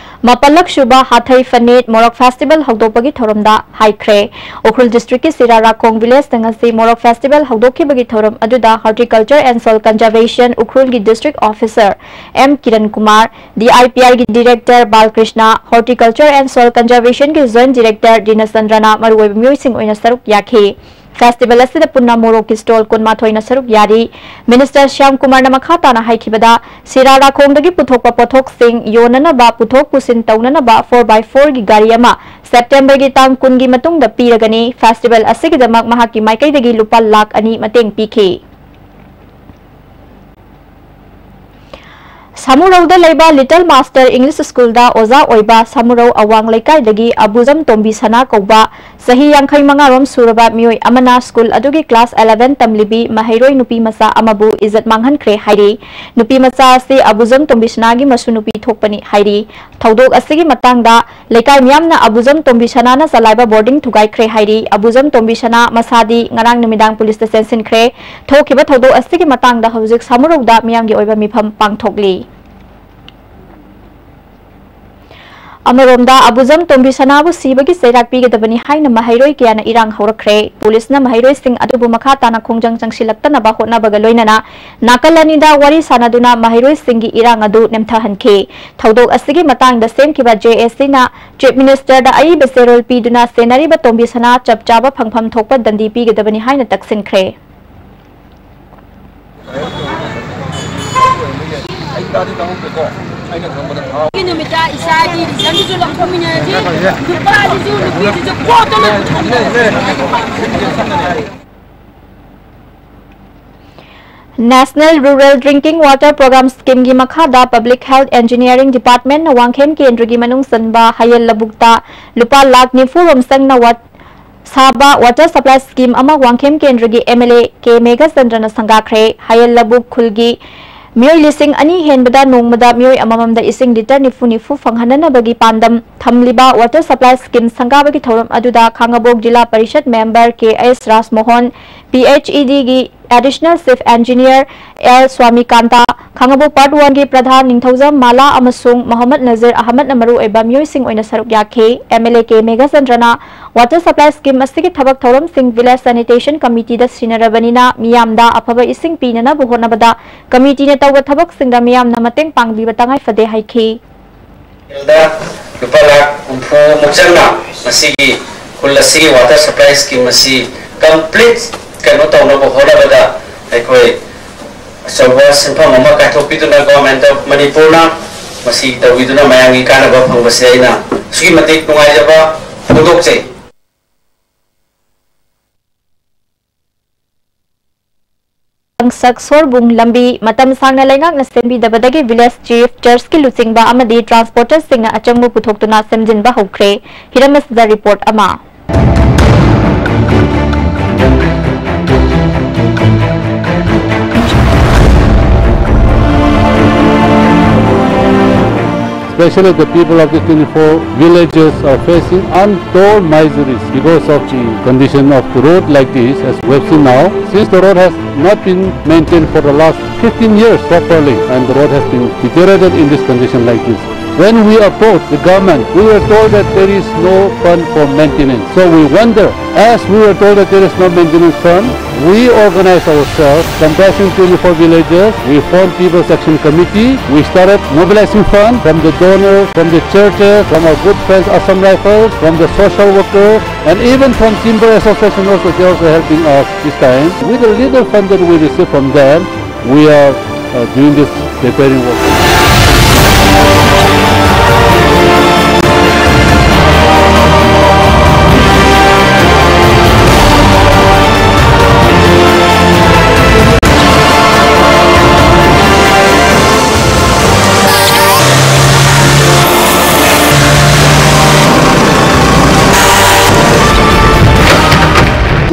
ꯃꯥꯄꯜꯂꯛ ꯁꯨꯕ ꯍꯥꯊꯩ ꯐꯅꯦꯠ ꯃꯣꯔꯣꯛ ꯐꯦꯁꯇꯤꯚꯦꯜ ꯍꯧꯗꯣꯛꯄꯒꯤ ꯊꯧꯔꯝꯗ ꯍꯥꯏꯈ꯭ꯔꯦ꯫ ꯎꯈ꯭ꯔꯨꯜ ꯗꯤꯁꯇ꯭ꯔꯤꯛꯀꯤ ꯁꯤꯔꯥꯔꯥꯈꯣꯡ ꯚꯤꯂꯦꯖꯇ ꯉꯁꯤ ꯃꯣꯔꯣꯛ ꯐꯦꯁꯇꯤꯚꯦꯜ ꯍꯧꯗꯣꯛꯈꯤꯕꯒꯤ ꯊꯧꯔꯝ ꯑꯗꯨꯗ ꯍꯣꯔꯇꯤꯀꯜꯆꯔ ꯑꯦꯟ ꯁꯣꯏꯜ ꯀꯟꯖꯔꯚꯦꯁꯟ ꯎꯈ꯭ꯔꯨꯜꯒꯤ district officer M Kiran Kumar, D I P ꯑꯥꯏꯒꯤ director Balkrishna, horticulture and soil ꯀꯟꯖꯔꯚꯦꯁꯟꯒꯤ ꯖꯣꯏꯟꯠ ꯗꯤꯔꯦꯛꯇꯔ ꯗꯤꯅꯆꯟꯗ꯭ꯔꯅ ꯃꯔꯨꯑꯣꯏꯕ ꯃꯤꯑꯣꯏꯁꯤꯡ ꯑꯣꯏꯅ ꯁꯔꯨꯛ ꯌꯥꯈꯤ꯫ ꯐꯦꯁꯇꯤꯚꯦꯜ ꯑꯁꯤꯗ ꯄꯨꯟꯅ ꯃꯣꯔꯣꯛꯀꯤ ꯁ꯭ꯇꯣꯜ ꯀꯨꯟꯃꯥꯊꯣꯏꯅ ꯁꯔꯨꯛ ꯌꯥꯔꯤ꯫ ꯃꯤꯅꯤꯁꯇꯔ ꯁ꯭ꯌꯥꯝ ꯀꯨꯃꯥꯔꯅ ꯃꯈꯥ ꯇꯥꯅ ꯍꯥꯏꯈꯤꯕꯗ, ꯁꯤꯔꯥꯔꯥꯈꯣꯡꯗꯒꯤ ꯄꯨꯊꯣꯛꯄ ꯄꯣꯠꯊꯣꯛꯁꯤꯡ ꯌꯣꯟꯅꯅꯕ ꯄꯨꯊꯣꯛ ꯄꯨꯁꯤꯟ ꯇꯧꯅꯅꯕ ꯐꯣꯔ ꯕꯥꯏ ꯐꯣꯔꯒꯤ ꯒꯥꯔꯤ ꯑꯃ ꯁꯦꯞꯇꯦꯝꯕꯔꯒꯤ ꯇꯥꯡ ꯀꯨꯟꯒꯤ ꯃꯇꯨꯡꯗ ꯄꯤꯔꯒꯅꯤ꯫ ꯐꯦꯁꯇꯤꯚꯦꯜ ꯑꯁꯤꯒꯤꯗꯃꯛ ꯃꯍꯥꯛꯀꯤ ꯃꯥꯏꯀꯩꯗꯒꯤ ꯂꯨꯄꯥ ꯂꯥꯈ ꯑꯅꯤ ꯃꯇꯦꯡ ꯄꯤꯈꯤ꯫ ꯁꯥꯃꯨꯔꯧꯗ ꯂꯩꯕ ꯂꯤꯇꯜ ꯃꯥꯁꯇꯔ ꯏꯪꯂꯤꯁ ꯁ꯭ꯀꯨꯜꯗ ꯑꯣꯖꯥ ꯑꯣꯏꯕ ꯁꯥꯃꯨꯔꯧ ꯑꯋꯥꯡ ꯂꯩꯀꯥꯏꯗꯒꯤ ꯑꯕꯨꯖꯝ ꯇꯣꯝꯕꯤ ꯁꯅꯥ ꯀꯧꯕ ꯆꯍꯤ ꯌꯥꯡꯈꯩ ꯃꯉꯥꯔꯣꯝ ꯁꯨꯔꯕ ꯃꯤꯑꯣꯏ ꯑꯃꯅ ꯁ꯭ꯀꯨꯜ ꯑꯗꯨꯒꯤ ꯀ꯭ꯂꯥꯁ ꯑꯦꯂꯦꯚꯦꯟ ꯇꯝꯂꯤꯕꯤ ꯃꯍꯩꯔꯣꯏ ꯅꯨꯄꯤ ꯃꯆꯥ ꯑꯃꯕꯨ ꯏꯖꯠ ꯃꯥꯡꯍꯟꯈ꯭ꯔꯦ ꯍꯥꯏꯔꯤ꯫ ꯅꯨꯄꯤ ꯃꯆꯥ ꯑꯁꯤ ꯑꯕꯨꯖꯝ ꯇꯣꯝꯕꯤ ꯁꯅꯥꯒꯤ ꯃꯁꯨ ꯅꯨꯄꯤ ꯊꯣꯛꯄꯅꯤ ꯍꯥꯏꯔꯤ꯫ ꯊꯧꯗꯣꯛ ꯑꯁꯤꯒꯤ ꯃꯇꯥꯡꯗ ꯂꯩꯀꯥꯏ ꯃꯤꯌꯥꯝꯅ ꯑꯕꯨꯖꯝ ꯇꯣꯝꯕꯤ ꯁꯅꯥꯅ ꯆꯂꯥꯏꯕ ꯕꯣꯔꯗꯤꯡ ꯊꯨꯒꯥꯏꯈ꯭ꯔꯦ ꯍꯥꯏꯔꯤ꯫ ꯑꯕꯨꯖꯝ ꯇꯣꯝꯕꯤ ꯁꯅꯥ ꯃꯁꯥꯗꯤ ꯉꯔꯥꯡ ꯅꯨꯃꯤꯗꯥꯡ ꯄꯨꯂꯤꯁꯇ ꯆꯦꯟꯁꯤꯟꯈ꯭ꯔꯦ꯫ ꯊꯣꯛꯈꯤꯕ ꯊꯧꯗꯣꯛ ꯑꯁꯤꯒꯤ ꯃꯇꯥꯡꯗ ꯍꯧꯖꯤꯛ ꯁꯥꯃꯨꯔꯧꯗ ꯃꯤꯌꯥꯝꯒꯤ ꯑꯣꯏꯕ ꯃꯤꯐꯝ ꯄꯥꯡꯊꯣꯛꯂꯤ꯫ ꯑꯃꯔꯣꯝꯗ, ꯑꯕꯨꯖꯝ ꯇꯣꯝꯕꯤꯁꯅꯥꯕꯨ ꯁꯤꯕꯒꯤ ꯆꯩꯔꯥꯛ ꯄꯤꯒꯗꯕꯅꯤ ꯍꯥꯏꯅ ꯃꯍꯩꯔꯣꯏ ꯀꯌꯥꯅ ꯏꯔꯥꯡ ꯍꯧꯔꯛꯈ꯭ꯔꯦ꯫ ꯄꯨꯂꯤꯁꯅ ꯃꯍꯩꯔꯣꯏꯁꯤꯡ ꯑꯗꯨꯕꯨ ꯃꯈꯥ ꯇꯥꯅ ꯈꯣꯡꯖꯪ ꯆꯪꯁꯤꯜꯂꯛꯇꯅꯕ ꯍꯣꯠꯅꯕꯒ ꯂꯣꯏꯅꯅ ꯅꯥꯀꯜ ꯑꯅꯤꯗ ꯋꯥꯔꯤ ꯁꯥꯟꯅꯗꯨꯅ ꯃꯍꯩꯔꯣꯏꯁꯤꯡꯒꯤ ꯏꯔꯥꯡ ꯑꯗꯨ ꯅꯦꯝꯊꯍꯟꯈꯤ꯫ ꯊꯧꯗꯣꯛ ꯑꯁꯤꯒꯤ ꯃꯇꯥꯡꯗ ꯁꯦꯝꯈꯤꯕ ꯖꯦ ꯑꯦ ꯁꯤꯅ Chief Ministerꯗ ꯑꯏꯕ ꯆꯦꯔꯣꯜ ꯄꯤꯗꯨꯅ ꯁꯦꯟꯅꯔꯤꯕ ꯇꯣꯝꯕꯤꯁꯅꯥ ꯆꯞ ꯆꯥꯕ ꯐꯪꯐꯝ ꯊꯣꯛꯄ ꯗꯟꯗꯤ ꯄꯤꯒꯗꯕꯅꯤ ꯍꯥꯏꯅ ꯇꯛꯁꯤꯟꯈ꯭ꯔꯦ꯫ ꯑꯩ ꯇꯥꯗꯤ ꯇꯥꯍꯧꯗ꯭ꯔꯦꯀꯣ꯫ ꯑꯩꯅ ꯈꯪꯕꯗ ꯊꯥꯎ꯫ ꯅꯨꯃꯤꯠꯇ ꯏꯆꯥꯒꯤ ꯔꯤꯖꯜꯗꯨꯁꯨ ꯂꯧꯊꯣꯛꯃꯤꯟꯅꯔꯁꯤ, ꯅꯨꯄꯥꯗꯨꯁꯨ ꯅꯨꯄꯤꯗꯨꯁꯨ ꯀꯣꯠꯇꯅ ꯄꯨꯊꯣꯛꯃꯤꯟꯅꯔꯁꯤ꯫ National Rural Drinking Water Program Schemeꯒꯤ ꯃꯈꯥꯗ Public Health Engineering Departmentꯅ ꯋꯥꯡꯈꯦꯝ ꯀꯦꯟꯗ꯭ꯔꯒꯤ ꯃꯅꯨꯡ ꯆꯟꯕ ꯍꯌꯦꯜ ꯂꯧꯕꯨꯛꯇ ꯂꯨꯄꯥ ꯂꯥꯈ ꯅꯤꯐꯨ ꯔꯣꯝ ꯆꯪꯅ ꯋꯥꯠ-, ꯁꯥꯕ water supply scheme ꯑꯃ ꯋꯥꯡꯈꯦꯝ ꯀꯦꯟꯗ꯭ꯔꯒꯤ M L A ꯀꯦ ꯃꯦꯘꯆꯟꯗ꯭ꯔꯅ ꯁꯪꯒꯥꯈ꯭ꯔꯦ꯫ ꯍꯌꯦꯜ ꯂꯧꯕꯨꯛ ꯈꯨꯜꯒꯤ ꯃꯤꯑꯣꯏ ꯂꯤꯁꯤꯡ ꯑꯅꯤ ꯍꯦꯟꯕꯗ ꯅꯣꯡꯃꯗ ꯃꯤꯑꯣꯏ ꯑꯃꯃꯝꯗ ꯏꯁꯤꯡ ꯂꯤꯇꯔ ꯅꯤꯐꯨ ꯅꯤꯐꯨ ꯐꯪꯍꯟꯅꯅꯕꯒꯤ ꯄꯥꯟꯗꯝ ꯊꯝꯂꯤꯕ water supply scheme ꯁꯪꯒꯥꯕꯒꯤ ꯊꯧꯔꯝ ꯑꯗꯨꯗ ꯈꯥꯉꯕꯣꯛ ꯖꯤꯂꯥ ꯄꯔꯤꯁꯠ member ꯀꯦ ꯑꯦꯁ ꯔꯥꯖꯃꯣꯍꯟ, P H E Dꯒꯤ Additional Chief Engineer L ꯁ꯭ꯋꯥꯃꯤꯀꯥꯟꯇ, ꯈꯥꯉꯕꯣꯛ Part Oneꯒꯤ ꯄ꯭ꯔꯙꯥꯟ ꯅꯤꯡꯊꯧꯖꯝ ꯃꯥꯂꯥ ꯑꯃꯁꯨꯡ ꯃꯣꯍꯝꯃꯗ ꯅꯖꯤꯔ ꯑꯍꯃꯗꯅ ꯃꯔꯨꯑꯣꯏꯕ ꯃꯤꯑꯣꯏꯁꯤꯡ ꯑꯣꯏꯅ ꯁꯔꯨꯛ ꯌꯥꯈꯤ꯫ M L A K ꯃꯦꯘꯆꯟꯗ꯭ꯔꯅ water supply scheme ꯑꯁꯤꯒꯤ ꯊꯕꯛ ꯊꯧꯔꯝꯁꯤꯡ Village Sanitation Committeeꯗ ꯁꯤꯟꯅꯔꯕꯅꯤꯅ ꯃꯤꯌꯥꯝꯗ ꯑꯐꯕ ꯏꯁꯤꯡ ꯄꯤꯅꯅꯕ ꯍꯣꯠꯅꯕꯗ committeeꯅ ꯇꯧꯕ ꯊꯕꯛꯁꯤꯡꯗ ꯃꯤꯌꯥꯝꯅ ꯃꯇꯦꯡ ꯄꯥꯡꯕꯤꯕ ꯇꯉꯥꯏ ꯐꯗꯦ ꯍꯥꯏꯈꯤ꯫ ꯗ ꯂꯨꯄꯥ ꯂꯥꯈ ꯍꯨꯝꯐꯨ ꯃꯨꯛ ꯆꯪꯅ ꯃꯁꯤꯒꯤ ꯈꯨꯜ ꯑꯁꯤꯒꯤ water supply scheme ꯑꯁꯤ complete ꯀꯩꯅꯣ ꯇꯧꯅꯕ ꯍꯣꯠꯅꯕꯗ ꯑꯩꯈꯣꯏ ꯑꯆꯧꯕ ꯁꯦꯟꯐꯝ ꯑꯃ ꯀꯥꯏꯊꯣꯛꯄꯤꯗꯨꯅ Government of ꯃꯅꯤꯄꯨꯔꯅ ꯃꯁꯤ ꯇꯧꯕꯤꯗꯨꯅ ꯃꯌꯥꯝꯒꯤ ꯀꯥꯟꯅꯕ ꯐꯪꯕꯁꯦ ꯑꯩꯅ ꯑꯁꯨꯛꯀꯤ ꯃꯇꯤꯛ ꯅꯨꯡꯉꯥꯏꯖꯕ ꯐꯣꯡꯗꯣꯛꯆꯩ꯫ ꯀꯪꯁꯛ ꯁꯣꯔꯕꯨꯡ ꯂꯝꯕꯤ ꯃꯇꯝ ꯁꯥꯡꯅ ꯂꯩꯉꯥꯛꯅ ꯁꯦꯝꯕꯤꯗꯕꯗꯒꯤ village chief, churchꯀꯤ ꯂꯨꯆꯤꯡꯕ ꯑꯃꯗꯤ transporterꯁꯤꯡꯅ ꯑꯆꯪꯕ ꯄꯨꯊꯣꯛꯇꯨꯅ ꯁꯦꯝꯖꯤꯟꯕ ꯍꯧꯈ꯭ꯔꯦ꯫ ꯍꯤꯔꯝ ꯑꯁꯤꯗ report ꯑꯃ꯫ Especially the people of the twenty-four villages are facing untold miseries because of the condition of the road like this, as we have seen now. Since the road has not been maintained for the last fifteen years properly, and the road has been deteriorated in this condition like this. When we approached the government, we were told that there is no fund for maintenance. So we wonder, as we were told that there is no maintenance fund, we organized ourselves, comprising twenty-four villages. We formed People's Action Committee. We started mobilizing funds from the donors, from the churches, from our good friends Assam Rifles, from the social workers, and even from Timber Association also, they're also helping us this time. With the little fund that we received from them, we are uh, doing this repairing work.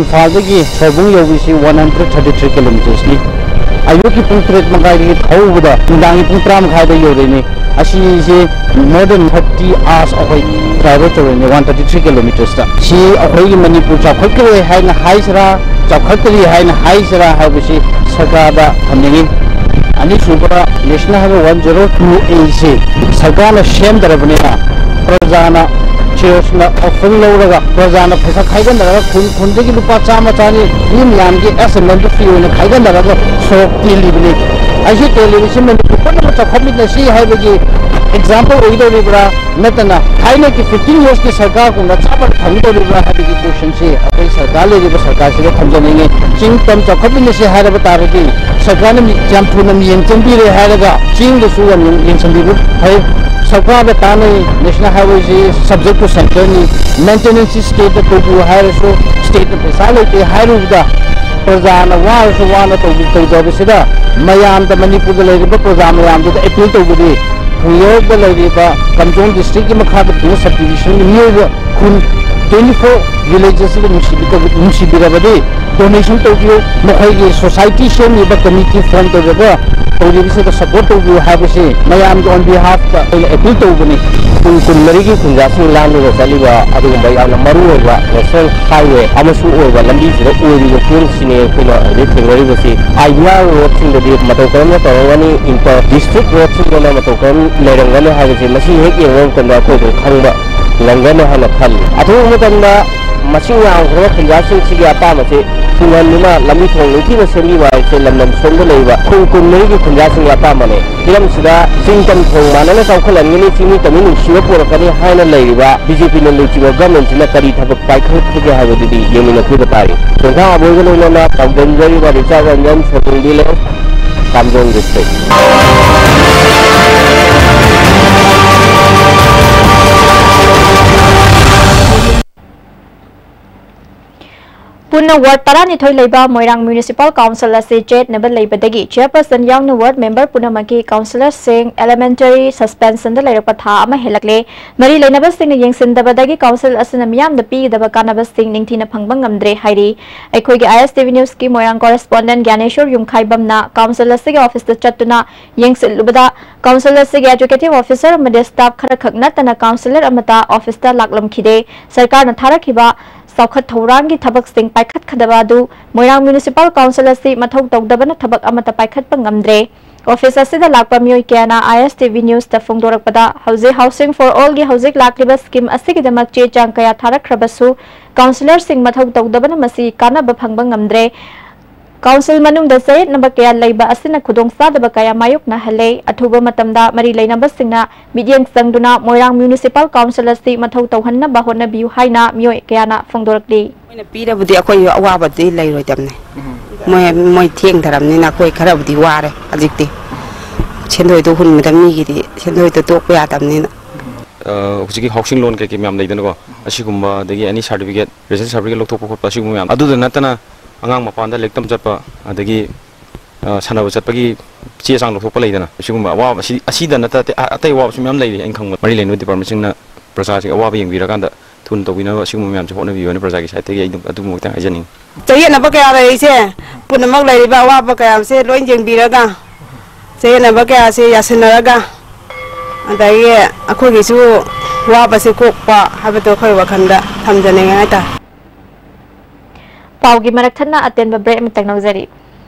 ꯏꯝꯐꯥꯜꯗꯒꯤ ꯁꯣꯏꯕꯨꯡ ꯌꯧꯕꯁꯤ one hundred thirty three ꯀꯤꯂꯣꯃꯤꯇꯔꯁꯅꯤ꯫ ꯑꯌꯨꯛꯀꯤ ꯄꯨꯡ ꯇꯔꯦꯠ ꯃꯈꯥꯏꯗꯒꯤ ꯊꯧꯕꯗ ꯅꯨꯡꯗꯥꯡꯒꯤ ꯄꯨꯡ ꯇꯔꯥ ꯃꯈꯥꯏꯗ ꯌꯧꯔꯛꯏꯅꯤ꯫ ꯑꯁꯤꯁꯦ more than thirty hours ꯑꯩꯈꯣꯏ ꯇ꯭ꯔꯥꯚꯦꯜ ꯇꯧꯔꯤꯅꯤ, ꯋꯥꯟ ꯊꯥꯔꯇꯤ ꯊ꯭ꯔꯤ ꯀꯤꯂꯣꯃꯤꯇꯔꯁꯇ꯫ ꯁꯤ ꯑꯩꯈꯣꯏꯒꯤ ꯃꯅꯤꯄꯨꯔ ꯆꯥꯎꯈꯠꯈ꯭ꯔꯦ ꯍꯥꯏꯅ ꯍꯥꯏꯁꯤꯔꯥ, ꯆꯥꯎꯈꯠꯇ꯭ꯔꯤ ꯍꯥꯏꯅ ꯍꯥꯏꯁꯤꯔꯥ ꯍꯥꯏꯕꯁꯤ ꯁꯔꯀꯥꯔꯗ ꯊꯝꯅꯤꯡꯉꯤ꯫ ꯑꯅꯤꯁꯨꯕ, national highway one zero two AC ꯁꯔꯀꯥꯔꯅ ꯁꯦꯝꯗ꯭ꯔꯕꯅꯤꯅ, ꯄ꯭ꯔꯖꯥꯅ ꯁꯤꯔꯁꯅ ꯑꯣꯐꯔ ꯂꯧꯔꯒ ꯄ꯭ꯔꯖꯥꯅ ꯄꯩꯁꯥ ꯈꯥꯏꯒꯠꯅꯔꯒ ꯈꯨꯟ ꯈꯨꯟꯗꯒꯤ ꯂꯨꯄꯥ ꯆꯥꯝꯃ ꯆꯥꯅꯤ ꯃꯤ ꯃꯌꯥꯝꯒꯤ ꯑꯦꯁ ꯑꯦꯝ ꯑꯦꯜꯗ ꯐ꯭ꯔꯤ ꯑꯣꯏꯅ ꯈꯥꯏꯒꯠꯅꯔꯒ ꯁꯣꯔꯣꯛ ꯇꯦꯜꯂꯤꯕꯅꯤ꯫ ꯑꯁꯤ ꯇꯦꯜꯂꯤꯕꯁꯤ ꯃꯅꯤꯄꯨꯔ ꯄꯨꯝꯅꯃꯛ ꯆꯥꯎꯈꯠꯃꯤꯟꯅꯁꯤ ꯍꯥꯏꯕꯒꯤ ꯑꯦꯛꯖꯥꯝꯄꯜ ꯑꯣꯏꯒꯗꯧꯔꯤꯕ꯭ꯔꯥ, ꯅꯠꯇꯅ ꯊꯥꯏꯅꯒꯤ ꯐꯤꯐꯇꯤꯟ ꯌꯔꯁꯀꯤ ꯁꯔꯀꯥꯔꯒꯨꯝꯅ ꯆꯞ ꯃꯥꯟꯅ ꯐꯪꯒꯗꯧꯔꯤꯕ꯭ꯔꯥ ꯍꯥꯏꯕꯒꯤ ꯀꯣꯏꯁꯟꯁꯤ ꯑꯩꯈꯣꯏ ꯁꯔꯀꯥꯔ, ꯂꯩꯔꯤꯕ ꯁꯔꯀꯥꯔꯁꯤꯗ ꯊꯝꯖꯅꯤꯡꯉꯤ꯫ ꯆꯤꯡ ꯇꯝ ꯆꯥꯎꯈꯠꯃꯤꯟꯅꯁꯤ ꯍꯥꯏꯔꯕ ꯇꯥꯔꯒꯗꯤ ꯁꯔꯀꯥꯔꯅ ꯃꯤ-, ꯌꯥꯝ ꯊꯨꯅ ꯃꯤꯠꯌꯦꯡ ꯆꯪꯕꯤꯔꯦ ꯍꯥꯏꯔꯒ ꯆꯤꯡꯗꯁꯨ ꯌꯥꯝ ꯌꯦꯡ-, ꯌꯦꯡꯁꯤꯟꯕꯤꯕ ꯐꯩ꯫ ꯁꯔꯀꯥꯔꯗ ꯇꯥꯟꯅꯩ, ꯅꯦꯁꯅꯦꯜ ꯍꯥꯏꯋꯦꯁꯤ ꯁꯕꯖꯦꯛ ꯇꯨ ꯁꯦꯟꯇꯔꯅꯤ, ꯃꯦꯟꯇꯦꯅꯦꯟꯁꯁꯤ ꯁ꯭ꯇꯦꯠꯇ ꯇꯧꯕꯤꯌꯨ ꯍꯥꯏꯔꯁꯨ ꯁ꯭ꯇꯦꯠꯅ ꯄꯩꯁꯥ ꯂꯩꯇꯦ ꯍꯥꯏꯔꯨꯕꯗ ꯄ꯭ꯔꯖꯥꯅ ꯋꯥꯔꯁꯨ ꯋꯥꯅ ꯇꯧꯕꯤ-, ꯇꯧꯖꯕꯁꯤꯗ ꯃꯌꯥꯝꯗ, ꯃꯅꯤꯄꯨꯔꯗ ꯂꯩꯔꯤꯕ ꯄ꯭ꯔꯖꯥ ꯃꯌꯥꯝꯗꯨꯗ ꯑꯦꯄꯤꯜ ꯇꯧꯕꯗꯤ, ꯈꯣꯡꯖꯣꯝꯗ ꯂꯩꯔꯤꯕ ꯀꯥꯝꯖꯣꯡ ꯗꯤꯁꯇ꯭ꯔꯤꯛꯀꯤ ꯃꯈꯥꯗ ꯐꯪꯕ ꯁꯕ ꯗꯤꯕꯤꯖꯟꯒꯤ ꯃꯤꯑꯣꯏꯕ ꯈꯨꯟ ꯇ꯭ꯋꯦꯟꯇꯤ ꯐꯣꯔ ꯚꯤꯂꯦꯖꯦꯁꯁꯤꯗ ꯅꯨꯡꯁꯤꯕꯤ-, ꯅꯨꯡꯁꯤꯕꯤꯔꯕꯗꯤ ꯗꯣꯅꯦꯁꯟ ꯇꯧꯕꯤꯌꯨ, ꯃꯈꯣꯏꯒꯤ ꯁꯣꯁꯥꯏꯇꯤ ꯁꯦꯝꯂꯤꯕ ꯀꯃꯤꯇꯤ ꯐꯣꯝ ꯇꯧꯖꯕ ꯇꯧꯔꯤꯕꯁꯤꯗ ꯁꯄꯣꯔꯠ ꯇꯧꯕꯤꯌꯨ ꯍꯥꯏꯕꯁꯤ ꯃꯌꯥꯝꯒꯤ ꯑꯣꯟ ꯕꯤꯍꯥꯐꯇ ꯑꯩꯅ ꯑꯦꯄꯤꯜ ꯇꯧꯕꯅꯤ꯫ ꯄꯨꯡ ꯀꯨꯟꯃꯔꯤꯒꯤ ꯈꯨꯟꯖꯥꯁꯤꯡ ꯂꯥꯟꯗꯨꯅ ꯆꯠꯂꯤꯕ ꯑꯗꯨꯒꯨꯝꯕ ꯌꯥꯝꯅ ꯃꯔꯨ ꯑꯣꯏꯕ ꯅꯦꯁꯅꯦꯜ ꯍꯥꯏꯋꯦ ꯑꯃꯁꯨ ꯑꯣꯏꯕ ꯂꯝꯕꯤꯁꯤꯗ ꯑꯣꯏꯔꯤꯕ ꯐꯤꯕꯝꯁꯤꯅꯤ ꯑꯩꯈꯣꯏꯅ ꯍꯧꯖꯤꯛ ꯊꯦꯡꯅꯔꯤꯕꯁꯤ꯫ ꯑꯥꯏꯗꯤꯌꯥ ꯔꯣꯗꯁꯤꯡꯗꯗꯤ ꯃꯇꯧ ꯀꯔꯝꯅ ꯇꯧꯔꯝꯒꯅꯤ, ꯏꯟꯇꯔ ꯗꯤꯁꯇ꯭ꯔꯤꯛ ꯔꯣꯗꯁꯤꯡꯗꯅ ꯃꯇꯧ ꯀꯔꯝ ꯂꯩꯔꯝꯒꯅꯤ ꯍꯥꯏꯕꯁꯤ ꯃꯁꯤ ꯍꯦꯛ ꯌꯦꯡꯕ ꯃꯇꯝꯗ ꯑꯩꯈꯣꯏ ꯑꯗꯨꯝ ꯈꯪꯕ ꯉꯝꯒꯅꯤ ꯍꯥꯏꯅ ꯈꯜꯂꯤ꯫ ꯑꯊꯨꯕ ꯃꯇꯝꯗ ꯃꯁꯤꯡ ꯌꯥꯝꯈ꯭ꯔꯕ ꯈꯨꯟꯖꯥꯁꯤꯡꯁꯤꯒꯤ ꯑꯄꯥꯝꯕꯁꯤ ꯇꯨꯡꯍꯟꯗꯨꯅ ꯂꯝꯕꯤ ꯊꯣꯡ ꯅꯤꯡꯊꯤꯅ ꯁꯦꯝꯕꯤꯕ ꯍꯥꯏꯕꯁꯦ ꯂꯝꯗꯝ ꯁꯣꯝꯗ ꯂꯩꯔꯤꯕ ꯈꯨꯟ ꯀꯨꯟꯃꯔꯤꯒꯤ ꯈꯨꯟꯖꯥꯁꯤꯡꯒꯤ ꯑꯄꯥꯝꯕꯅꯤ꯫ ꯍꯤꯔꯝꯁꯤꯗ ꯆꯤꯡ ꯇꯝ ꯊꯣꯡ ꯃꯥꯟꯅꯅ ꯆꯥꯎꯈꯠꯍꯟꯒꯅꯤ, ꯆꯤꯡꯃꯤ ꯇꯝꯃꯤ ꯅꯨꯡꯁꯤꯕ ꯄꯨꯔꯛꯀꯅꯤ ꯍꯥꯏꯅ ꯂꯩꯔꯤꯕ ꯕꯤ ꯖꯦ ꯄꯤꯅ ꯂꯨꯆꯤꯡꯕ ꯒꯚꯔꯟꯃꯦꯟꯠꯁꯤꯅ ꯀꯔꯤ ꯊꯕꯛ ꯄꯥꯏꯈꯠꯀꯦ ꯍꯥꯏꯕꯗꯨꯗꯤ ꯌꯦꯡꯃꯤꯟꯅꯈꯤꯕ ꯇꯥꯔꯦ꯫ ꯆꯣꯡꯊꯥ ꯑꯕꯣꯏꯒ ꯂꯣꯏꯅꯅ ꯄꯥꯎꯗꯝꯖꯔꯤꯕ ꯔꯤꯆꯥꯔꯗ ꯔꯟꯖꯟ, ꯁꯣꯇꯨꯡ ꯚꯤꯂꯦꯖ, ꯀꯥꯝꯖꯣꯡ ꯗꯤꯁꯇ꯭ꯔꯤꯛ꯫ ꯄꯨꯟꯅ ꯋꯥꯔꯗ ꯇꯔꯥꯅꯤꯊꯣꯏ ꯂꯩꯕ ꯃꯣꯏꯔꯥꯡ ꯃ꯭ꯌꯨꯅꯤꯁꯤꯄꯥꯜ ꯀꯥꯎꯟꯁꯤꯜ ꯑꯁꯤ ꯆꯌꯦꯠꯅꯕ ꯂꯩꯕꯗꯒꯤ ꯆꯤꯌꯔꯄꯔꯁꯟ ꯌꯥꯎꯅ ꯋꯥꯔꯗ ꯃꯦꯝꯕꯔ ꯄꯨꯝꯅꯃꯛꯀꯤ ꯀꯥꯎꯟꯁꯤꯂꯔꯁꯤꯡ ꯑꯦꯂꯤꯃꯦꯟꯇꯔꯤ ꯁꯁꯄꯦꯟꯁꯟꯗ ꯂꯩꯔꯛꯄ ꯊꯥ ꯑꯃ ꯍꯦꯜꯂꯛꯂꯦ꯫ ꯃꯔꯤ ꯂꯩꯅꯕꯁꯤꯡꯅ ꯌꯦꯡꯁꯤꯟꯗꯕꯗꯒꯤ ꯀꯥꯎꯟꯁꯤꯜ ꯑꯁꯤꯅ ꯃꯤꯌꯥꯝꯗ ꯄꯤꯒꯗꯕ ꯀꯥꯟꯅꯕꯁꯤꯡ ꯅꯤꯡꯊꯤꯅ ꯐꯪꯕ ꯉꯝꯗ꯭ꯔꯦ ꯍꯥꯏꯔꯤ꯫ ꯑꯩꯈꯣꯏꯒꯤ ꯑꯥꯏ ꯑꯦꯁ ꯇꯤ ꯚꯤ ꯅ꯭ꯌꯨꯁꯀꯤ ꯃꯣꯏꯔꯥꯡ ꯀꯣꯔꯦꯁꯄꯣꯟꯗꯦꯟꯠ ꯒ꯭ꯌꯥꯅꯦꯁꯣꯔ ꯌꯨꯝꯈꯥꯏꯕꯝꯅ ꯀꯥꯎꯟꯁꯤꯜ ꯑꯁꯤꯒꯤ ꯑꯣꯐꯤꯁꯇ ꯆꯠꯇꯨꯅ ꯌꯦꯡꯁꯤꯜꯂꯨꯕꯗ ꯀꯥꯎꯟꯁꯤꯜ ꯑꯁꯤꯒꯤ ꯑꯦꯖꯨꯀꯦꯇꯤꯚ ꯑꯣꯐꯤꯁꯔ ꯑꯃꯗꯤ ꯁ꯭ꯇꯥꯐ ꯈꯔꯈꯛ ꯅꯠꯇꯅ ꯀꯥꯎꯟꯁꯤꯂꯔ ꯑꯃꯠꯇ ꯑꯣꯐꯤꯁꯇ ꯂꯥꯛꯂꯝꯈꯤꯗꯦ꯫ ꯁꯔꯀꯥꯔꯅ ꯊꯥꯔꯛꯈꯤꯕ ꯆꯥꯎꯈꯠ ꯊꯧꯔꯥꯡꯒꯤ ꯊꯕꯛꯁꯤꯡ ꯄꯥꯏꯈꯠꯀꯗꯕ ꯑꯗꯨ ꯃꯣꯏꯔꯥꯡ ꯃ꯭ꯌꯨꯅꯤꯁꯤꯄꯥꯜ ꯀꯥꯎꯟꯁꯤꯜ ꯑꯁꯤ ꯃꯊꯧ ꯇꯧꯗꯕꯅ ꯊꯕꯛ ꯑꯃꯠꯇ ꯄꯥꯏꯈꯠꯄ ꯉꯝꯗ꯭ꯔꯦ꯫ ꯑꯣꯐꯤꯁ ꯑꯁꯤꯗ ꯂꯥꯛꯄ ꯃꯤꯑꯣꯏ ꯀꯌꯥꯅ ꯑꯥꯏ ꯑꯦꯁ ꯇꯤ ꯚꯤ ꯅ꯭ꯌꯨꯁꯇ ꯐꯣꯡꯗꯣꯔꯛꯄꯗ, ꯍꯧꯖꯤꯛ ꯍꯥꯎꯁꯤꯡ ꯐꯣꯔ ꯑꯣꯜꯒꯤ ꯍꯧꯖꯤꯛ ꯂꯥꯛꯂꯤꯕ ꯁ꯭ꯀꯤꯝ ꯑꯁꯤꯒꯤꯗꯃꯛ ꯆꯦ ꯆꯥꯡ ꯀꯌꯥ ꯊꯥꯔꯛꯈ꯭ꯔꯕꯁꯨ ꯀꯥꯎꯟꯁꯤꯂꯔꯁꯤꯡ ꯃꯊꯧ ꯇꯧꯗꯕꯅ ꯃꯁꯤ ꯀꯥꯟꯅꯕ ꯐꯪꯕ ꯉꯝꯗ꯭ꯔꯦ꯫ ꯀꯥꯎꯟꯁꯤꯜ ꯃꯅꯨꯡꯗ ꯆꯌꯦꯠꯅꯕ ꯀꯌꯥ ꯂꯩꯕ ꯑꯁꯤꯅ ꯈꯨꯗꯣꯡꯆꯥꯗꯕ ꯀꯌꯥ ꯃꯥꯌꯣꯛꯅꯍꯜꯂꯦ꯫ ꯑꯊꯨꯕ ꯃꯇꯝꯗ ꯃꯔꯤ ꯂꯩꯅꯕꯁꯤꯡꯅ ꯃꯤꯠꯌꯦꯡ ꯆꯪꯗꯨꯅ ꯃꯣꯏꯔꯥꯡ ꯃ꯭ꯌꯨꯅꯤꯁꯤꯄꯥꯜ ꯀꯥꯎꯟꯁꯤꯜ ꯑꯁꯤ ꯃꯊꯧ ꯇꯧꯍꯟꯅꯕ ꯍꯣꯠꯅꯕꯤꯌꯨ ꯍꯥꯏꯅ ꯃꯤꯑꯣꯏ ꯀꯌꯥꯅ ꯐꯣꯡꯗꯣꯔꯛꯂꯤ꯫ ꯃꯣꯏꯅ ꯄꯤꯔꯕꯨꯗꯤ ꯑꯩꯈꯣꯏ ꯑꯋꯥꯕꯗꯤ ꯂꯩꯔꯣꯏꯗꯕꯅꯦ꯫ ꯃꯣꯏ, ꯃꯣꯏ ꯊꯦꯡꯊꯔꯕꯅꯤꯅ ꯑꯩꯈꯣꯏ ꯈꯔꯕꯨꯗꯤ ꯋꯥꯔꯦ ꯍꯧꯖꯤꯛꯇꯤ꯫ ꯁꯦꯟꯗꯣꯏꯗꯣ ꯍꯨꯟꯕꯗ ꯃꯤꯒꯤꯗꯤ ꯁꯦꯟꯗꯣꯏꯗꯣ ꯇꯣꯛꯄ ꯌꯥꯗꯕꯅꯤꯅ꯫ ꯑ, ꯍꯧꯖꯤꯛꯀꯤ ꯍꯥꯎꯁꯤꯡ ꯂꯣꯟ ꯀꯩꯀꯩ ꯃꯌꯥꯝ ꯂꯩꯗꯅꯀꯣ, ꯑꯁꯤꯒꯨꯝꯕ, ꯑꯗꯒꯤ ꯑꯦꯅꯤ ꯁꯥꯔꯇꯤꯐꯤꯀꯦꯠ, ꯔꯦꯁꯟ ꯁꯥꯔꯇꯤꯐꯤꯀꯦꯠ ꯂꯧꯊꯣꯛꯄ ꯈꯣꯠꯄ, ꯑꯁꯤꯒꯨꯝꯕ ꯃꯌꯥꯝ, ꯑꯗꯨꯗ ꯅꯠꯇꯅ ꯑꯉꯥꯡ ꯃꯄꯥꯟꯗ ꯂꯥꯏꯔꯤꯛ ꯇꯝ ꯆꯠꯄ, ꯑꯗꯒꯤ, ꯑ, ꯁꯥꯟꯅꯕ ꯆꯠꯄꯒꯤ ꯆꯦ ꯆꯥꯡ ꯂꯧꯊꯣꯛꯄ ꯂꯩꯗꯅ, ꯑꯁꯤꯒꯨꯝꯕ ꯑꯋꯥꯕ ꯑꯁꯤ, ꯑꯁꯤꯗ ꯅꯠꯇ ꯑꯇꯩ, ꯑꯇꯩ ꯑꯋꯥꯕꯁꯨ ꯃꯌꯥꯝ ꯂꯩꯔꯤ꯫ ꯑꯩꯅ ꯈꯪꯕ ꯃꯔꯤ ꯂꯩꯅꯕ ꯗꯤꯄꯥꯔꯠꯃꯦꯟꯁꯤꯡꯅ ꯄ꯭ꯔꯖꯥꯁꯤꯡꯒꯤ ꯑꯋꯥꯕ ꯌꯦꯡꯕꯤꯔꯀꯥꯟꯗ ꯀꯨꯟ ꯇꯧꯕꯤꯅꯕ ꯁꯤꯒꯨꯝꯕ ꯃꯌꯥꯝꯁꯦ ꯍꯣꯠꯅꯕꯤꯌꯨ ꯍꯥꯏꯅ ꯄ꯭ꯔꯖꯥꯒꯤ ꯁꯥꯏꯠꯇꯒꯤ ꯑꯩ ꯑꯗꯨꯝ, ꯑꯗꯨꯒꯨꯝꯕ ꯈꯤꯇꯪ ꯍꯥꯏꯖꯅꯤꯡꯉꯤ꯫ ꯆꯌꯦꯠꯅꯕ ꯀꯌꯥ ꯂꯩꯔꯤꯁꯦ ꯄꯨꯝꯅꯃꯛ ꯂꯩꯔꯤꯕ ꯑꯋꯥꯕ ꯀꯌꯥꯁꯦ ꯂꯣꯏ ꯌꯦꯡꯕꯤꯔꯒ, ꯆꯌꯦꯠꯅꯕ ꯀꯌꯥꯁꯦ ꯌꯥꯁꯤꯟꯅꯔꯒ, ꯑꯗꯒꯤ ꯑꯩꯈꯣꯏꯒꯤꯁꯨ ꯋꯥꯕꯁꯦ ꯀꯣꯛꯄ ꯍꯥꯏꯕꯗꯣ ꯑꯩꯈꯣꯏ ꯋꯥꯈꯜꯗ ꯊꯝꯖꯅꯤꯡꯉꯦ ꯍꯥꯏꯇꯥꯔꯦ꯫ ꯄꯥꯎꯒꯤ ꯃꯔꯛ ꯊꯠꯅ ꯑꯇꯦꯟꯕ ꯕ꯭ꯔꯦꯛ ꯑꯃꯇꯪ ꯂꯧꯖꯔꯤ꯫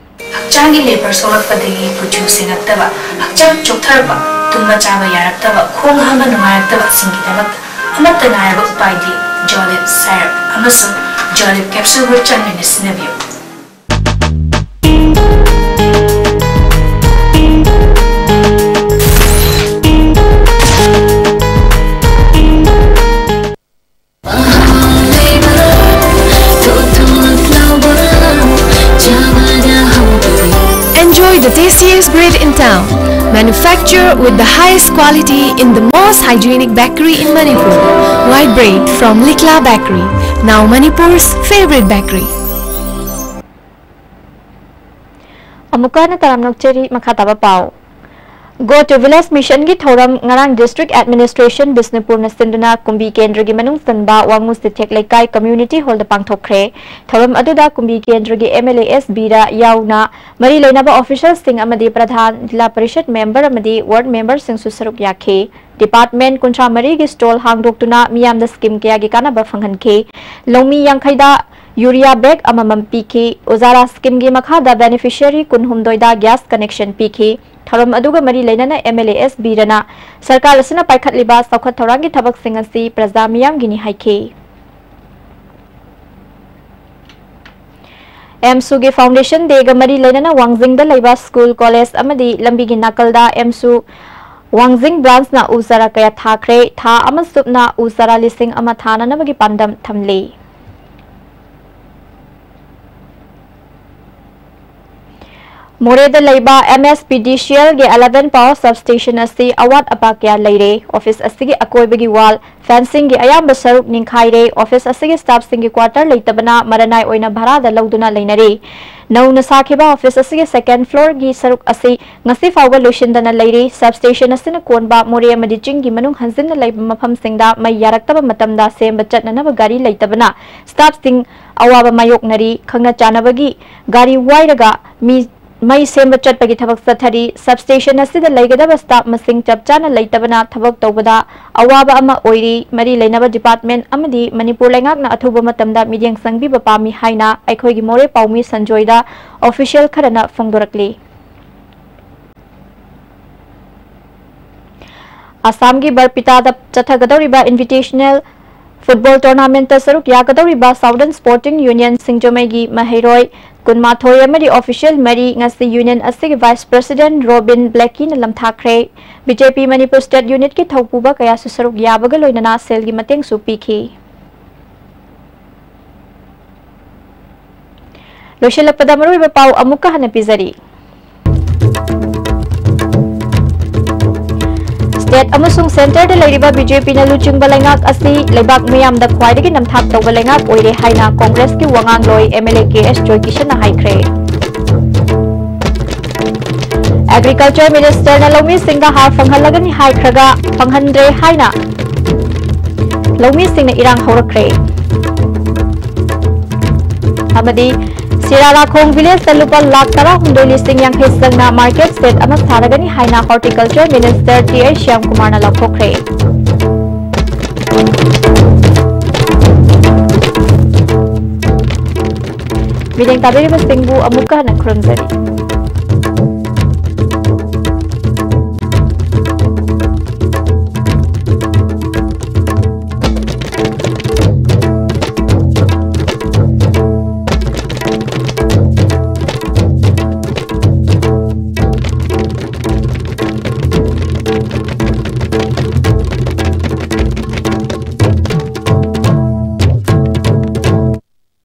ꯍꯛꯆꯥꯡꯒꯤ ꯂꯦꯕꯔ ꯁꯣꯛꯂꯛꯄꯗꯒꯤ ꯀꯨꯆꯨ ꯁꯦꯡꯉꯛꯇꯕ, ꯍꯛꯆꯥꯡ ꯆꯣꯛꯊꯔꯛꯄ, ꯇꯨꯝꯕ ꯆꯥꯕ ꯌꯥꯔꯛꯇꯕ, ꯈꯣꯡ ꯍꯥꯝꯕ ꯅꯨꯡꯉꯥꯏꯔꯛꯇꯕꯁꯤꯡꯒꯤꯗꯃꯛꯇ ꯑꯃꯠꯇ ꯉꯥꯏꯔꯕ ꯎꯄꯥꯏꯗꯤ ꯖꯣꯂꯤꯞ ꯁꯥꯏꯔꯞ ꯑꯃꯁꯨꯡ ꯖꯣꯂꯤꯞ ꯀꯦꯞꯁꯨꯜꯕꯨ ꯆꯥꯡ ꯅꯥꯏꯅ ꯁꯤꯖꯤꯟꯅꯕꯤꯌꯨ꯫ Enjoy the tastiest bread in town. Manufactured with the highest quality in the most hygienic bakery in Manipur. White bread from Likla Bakery, now Manipur's favorite bakery. ꯑꯃꯨꯛꯀ ꯍꯟꯅ ꯇꯔꯥꯝꯅ ꯑꯣꯛꯆꯔꯤ꯫ ꯃꯈꯥ ꯇꯥꯕ ꯄꯥꯎ꯫ Go to Village Mission ꯒꯤ ꯊꯧꯔꯝ ꯉꯔꯥꯡ District Administration ꯕꯤꯁꯅꯨꯄꯨꯔꯅ ꯁꯤꯟꯗꯨꯅ ꯀꯨꯝꯕꯤ ꯀꯦꯟꯗ꯭ꯔꯒꯤ ꯃꯅꯨꯡ ꯆꯟꯕ ꯋꯥꯉꯨ ꯁꯤꯊꯦꯛ ꯂꯩꯀꯥꯏ Community Hall ꯗ ꯄꯥꯡꯊꯣꯛꯈ꯭ꯔꯦ꯫ ꯊꯧꯔꯝ ꯑꯗꯨꯗ ꯀꯨꯝꯕꯤ ꯀꯦꯟꯗ꯭ꯔꯒꯤ M L A S ꯕꯤꯔꯥ ꯌꯥꯎꯅ ꯃꯔꯤ ꯂꯩꯅꯕ official ꯁꯤꯡ ꯑꯃꯗꯤ ꯄ꯭ꯔꯙꯥꯟ, ꯖꯤꯂꯥ ꯄꯔꯤꯁꯠ member ꯑꯃꯗꯤ ward member ꯁꯤꯡꯁꯨ ꯁꯔꯨꯛ ꯌꯥꯈꯤ꯫ Department ꯀꯨꯟꯊ꯭ꯔꯥ ꯃꯔꯤꯒꯤ stall ꯍꯥꯡꯗꯣꯛꯇꯨꯅ ꯃꯤꯌꯥꯝꯗ scheme ꯀꯌꯥꯒꯤ ꯀꯥꯟꯅꯕ ꯐꯪꯍꯟꯈꯤ꯫ ꯂꯧꯃꯤ ꯌꯥꯡꯈꯩꯗ urea bag ꯑꯃꯃꯝ ꯄꯤꯈꯤ꯫ ꯎꯖꯥꯂꯥ scheme ꯒꯤ ꯃꯈꯥꯗ beneficiary ꯀꯨꯟꯍꯨꯝꯗꯣꯏꯗ gas connection ꯄꯤꯈꯤ꯫ ꯊꯧꯔꯝ ꯑꯗꯨꯒ ꯃꯔꯤ ꯂꯩꯅꯅ M L A S ꯕꯤꯔꯥꯅ ꯁꯔꯀꯥꯔ ꯑꯁꯤꯅ ꯄꯥꯏꯈꯠꯂꯤꯕ ꯆꯥꯎꯈꯠ ꯊꯧꯔꯥꯡꯒꯤ ꯊꯕꯛꯁꯤꯡ ꯑꯁꯤ ꯄ꯭ꯔꯖꯥ ꯃꯤꯌꯥꯝꯒꯤꯅꯤ ꯍꯥꯏꯈꯤ꯫ ꯑꯦꯝꯁꯨꯒꯤ Foundation Day ꯒ ꯃꯔꯤ ꯂꯩꯅꯅ ꯋꯥꯡꯖꯤꯡꯗ ꯂꯩꯕ school, college ꯑꯃꯗꯤ ꯂꯝꯕꯤꯒꯤ ꯅꯥꯀꯜꯗ ꯑꯦꯝꯁꯨ ꯋꯥꯡꯖꯤꯡ branch ꯅ ꯎ ꯆꯥꯔꯥ ꯀꯌꯥ ꯊꯥꯈ꯭ꯔꯦ꯫ ꯊꯥ ꯑꯃ ꯆꯨꯞꯅ ꯎ ꯆꯥꯔꯥ ꯂꯤꯁꯤꯡ ꯑꯃ ꯊꯥꯅꯅꯕꯒꯤ ꯄꯥꯟꯗꯝ ꯊꯝꯂꯤ꯫ ꯃꯣꯔꯦꯗ ꯂꯩꯕ M S P D C L ꯒꯤ eleven power substation ꯑꯁꯤ ꯑꯋꯥꯠ ꯑꯄꯥ ꯀꯌꯥ ꯂꯩꯔꯦ꯫ Office ꯑꯁꯤꯒꯤ ꯑꯀꯣꯏꯕꯒꯤ wall, fencing ꯒꯤ ꯑꯌꯥꯝꯕ ꯁꯔꯨꯛ ꯅꯤꯡꯈꯥꯏꯔꯦ꯫ Office ꯑꯁꯤꯒꯤ staff ꯁꯤꯡꯒꯤ quarter ꯂꯩꯇꯕꯅ ꯃꯔꯅꯥꯏ ꯑꯣꯏꯅ ꯚꯔꯥꯗ ꯂꯧꯗꯨꯅ ꯂꯩꯅꯔꯤ꯫ ꯅꯧꯅ ꯁꯥꯈꯤꯕ office ꯑꯁꯤꯒꯤ second floor ꯒꯤ ꯁꯔꯨꯛ ꯑꯁꯤ ꯉꯁꯤ ꯐꯥꯎꯕ ꯂꯣꯏꯁꯤꯟꯗꯅ ꯂꯩꯔꯤ꯫ Substation ꯑꯁꯤꯅ ꯀꯣꯟꯕ ꯃꯣꯔꯦ ꯑꯃꯗꯤ ꯆꯤꯡꯒꯤ ꯃꯅꯨꯡ ꯍꯟꯖꯤꯟꯅ ꯂꯩꯕ ꯃꯐꯝꯁꯤꯡꯗ ꯃꯩ ꯌꯥꯔꯛꯇꯕ ꯃꯇꯝꯗ ꯁꯦꯝꯕ ꯆꯠꯅꯅꯕ ꯒꯥꯔꯤ ꯂꯩꯇꯕꯅ staff ꯁꯤꯡ ꯑꯋꯥꯕ ꯃꯥꯌꯣꯛꯅꯔꯤ꯫ ꯈꯪꯅ ꯆꯥꯟꯅꯕꯒꯤ ꯒꯥꯔꯤ ꯋꯥꯏꯔꯒ ꯃꯤ, ꯃꯩ ꯁꯦꯝꯕ ꯆꯠꯄꯒꯤ ꯊꯕꯛ ꯆꯠꯊꯔꯤ꯫ Substation ꯑꯁꯤꯗ ꯂꯩꯒꯗꯕ staff ꯃꯁꯤꯡ ꯆꯞ ꯆꯥꯅ ꯂꯩꯇꯕꯅ ꯊꯕꯛ ꯇꯧꯕꯗ ꯑꯋꯥꯕ ꯑꯃ ꯑꯣꯏꯔꯤ꯫ ꯃꯔꯤ ꯂꯩꯅꯕ department ꯑꯃꯗꯤ ꯃꯅꯤꯄꯨꯔ ꯂꯩꯉꯥꯛꯅ ꯑꯊꯨꯕ ꯃꯇꯝꯗ ꯃꯤꯠꯌꯦꯡ ꯆꯪꯕꯤꯕ ꯄꯥꯝꯃꯤ ꯍꯥꯏꯅ ꯑꯩꯈꯣꯏꯒꯤ ꯃꯣꯔꯦ ꯄꯥꯎꯃꯤ ꯁꯟꯖꯣꯏꯗ official ꯈꯔꯅ ꯐꯣꯡꯗꯣꯔꯛꯂꯤ꯫ ꯑꯁꯥꯝꯒꯤ ꯕꯔꯄꯤꯇꯥꯗ ꯆꯠꯊꯒꯗꯧꯔꯤꯕ Invitational Football Tournament ꯇ ꯁꯔꯨꯛ ꯌꯥꯒꯗꯧꯔꯤꯕ Southern Sporting Union ꯁꯤꯡꯖꯃꯩꯒꯤ ꯃꯍꯩꯔꯣꯏ ꯀꯨꯟꯃꯥꯊꯣꯏ ꯑꯃꯗꯤ official ꯃꯔꯤ ꯉꯁꯤ union ꯑꯁꯤꯒꯤ vice president ꯔꯣꯕꯤꯟ ꯕ꯭ꯂꯦꯀꯤꯅ ꯂꯝꯊꯥꯈ꯭ꯔꯦ꯫ B J P Manipur state unit ꯀꯤ ꯊꯧꯄꯨꯕ ꯀꯌꯥꯁꯨ ꯁꯔꯨꯛ ꯌꯥꯕꯒ ꯂꯣꯏꯅꯅ ꯁꯦꯜꯒꯤ ꯃꯇꯦꯡꯁꯨ ꯄꯤꯈꯤ꯫ ꯂꯣꯏꯁꯤꯜꯂꯛꯄꯗ ꯃꯔꯨꯑꯣꯏꯕ ꯄꯥꯎ ꯑꯃꯨꯛꯀ ꯍꯟꯅ ꯄꯤꯖꯔꯤ꯫ State ꯑꯃꯁꯨꯡ centre ꯗ ꯂꯩꯔꯤꯕ B J P ꯅ ꯂꯨꯆꯤꯡꯕ ꯂꯩꯉꯥꯛ ꯑꯁꯤ ꯂꯩꯕꯥꯛ ꯃꯤꯌꯥꯝꯗ ꯈ꯭ꯋꯥꯏꯗꯒꯤ ꯅꯝꯊꯥꯛ ꯇꯧꯕ ꯂꯩꯉꯥꯛ ꯑꯣꯏꯔꯦ ꯍꯥꯏꯅ Congress ꯀꯤ ꯋꯥꯉꯥꯡꯂꯣꯏ M L A K S ꯖꯣꯏꯀꯤꯁꯟꯅ ꯍꯥꯏꯈ꯭ꯔꯦ꯫ Agriculture Minister ꯅ ꯂꯧꯃꯤꯁꯤꯡꯗ ꯍꯥꯔ ꯐꯪꯍꯜꯂꯒꯅꯤ ꯍꯥꯏꯈ꯭ꯔꯒ ꯐꯪꯍꯟꯗ꯭ꯔꯦ ꯍꯥꯏꯅ ꯂꯧꯃꯤꯁꯤꯡꯅ ꯏꯔꯥꯡ ꯍꯧꯔꯛꯈ꯭ꯔꯦ꯫ ꯑꯃꯗꯤ ꯁꯤꯔꯥꯔꯥꯈꯣꯡ village ꯇ ꯂꯨꯄꯥ ꯂꯥꯈ ꯇꯔꯥꯍꯨꯝꯗꯣꯏ ꯂꯤꯁꯤꯡ ꯌꯥꯡꯈꯩ ꯆꯪꯅ market shed ꯑꯃ ꯁꯥꯔꯒꯅꯤ ꯍꯥꯏꯅ Horticulture Minister T I ꯁ꯭ꯌꯥꯝꯀꯨꯃꯥꯔꯅ ꯂꯥꯎꯊꯣꯛꯈ꯭ꯔꯦ꯫ ꯃꯤꯠꯌꯦꯡ ꯇꯥꯕꯤꯔꯤꯕꯁꯤꯡꯕꯨ ꯑꯃꯨꯛꯀ ꯍꯟꯅ ꯈꯨꯔꯨꯝꯖꯔꯤ꯫